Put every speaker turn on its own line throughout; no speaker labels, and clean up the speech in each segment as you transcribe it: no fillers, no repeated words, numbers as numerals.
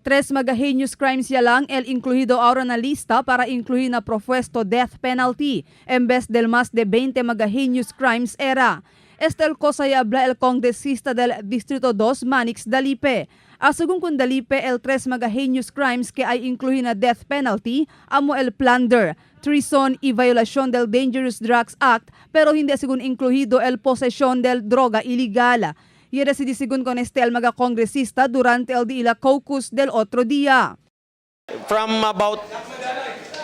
Tres mga heinous crimes ya lang el incluido ahora na lista para incluir na propuesto death penalty en vez del más de 20 mga heinous crimes era. Esta el cosa y habla el congresista del Distrito 2, Manix Dalipe. A según con Dalipe, el tres mga heinous crimes que hay incluir na death penalty amo el plunder, treason y violación del Dangerous Drugs Act, pero hindi según incluido el posesión del droga ilegal. Y era según con este el mga kongresista durante el día caucus del otro día.
From about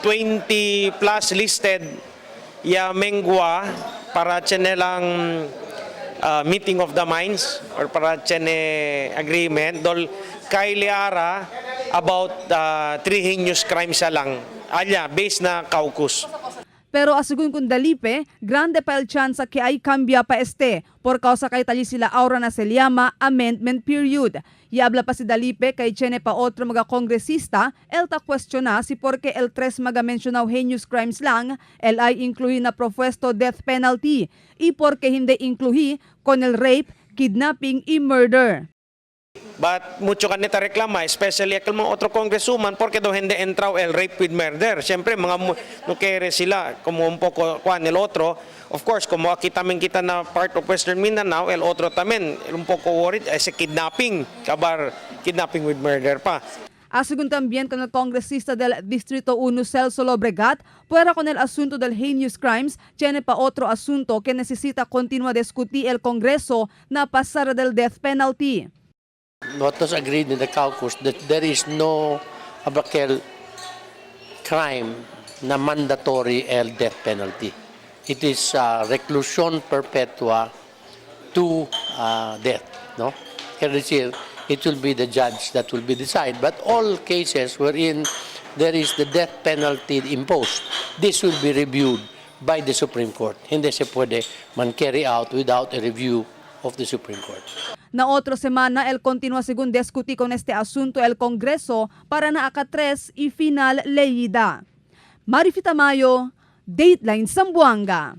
20 plus listed ya mengua para lang meeting of the minds or para chene agreement dol kay liara about three heinous crimes siya lang alya based na caucus.
Pero asegún con Dalipe, grande pa el chance que hay cambia pa este por causa kay tali sila aura na se llama amendment period. Y habla pa si Dalipe kay chene pa otro mga kongresista, el ta cuestiona si porque el tres mga mencionaw heinous crimes lang, el ay incluir na propuesto death penalty, y porque hindi incluir con el rape, kidnapping y murder.
But mucho kanita reklama, especially aquel mga otro congresswoman, porque do hindi entrao el rape with murder. Siyempre, mga no quiere sila, como un poco kuan el otro. Of course, como aquí también kita na part of Western Mindanao, el otro también, un poco worried, ese kidnapping, kabar kidnapping with murder pa.
Asegún también con el congresista del Distrito 1, Celso Lobregat, fuera con el asunto del heinous crimes, tiene pa otro asunto que necesita continua discutir el Congreso na pasar del death penalty.
What was agreed in the caucus that there is no abakel crime na mandatory el death penalty. It is reclusion perpetua to death, no? Quiere decir, it will be the judge that will be decide. But all cases wherein there is the death penalty imposed, this will be reviewed by the Supreme Court. Hindi se puede man carry out without a review of the Supreme Court.
Na otro semana, el continúa según discutir con este asunto el Congreso para na akatres y final leída. Marifita Mayo, Dateline Zamboanga.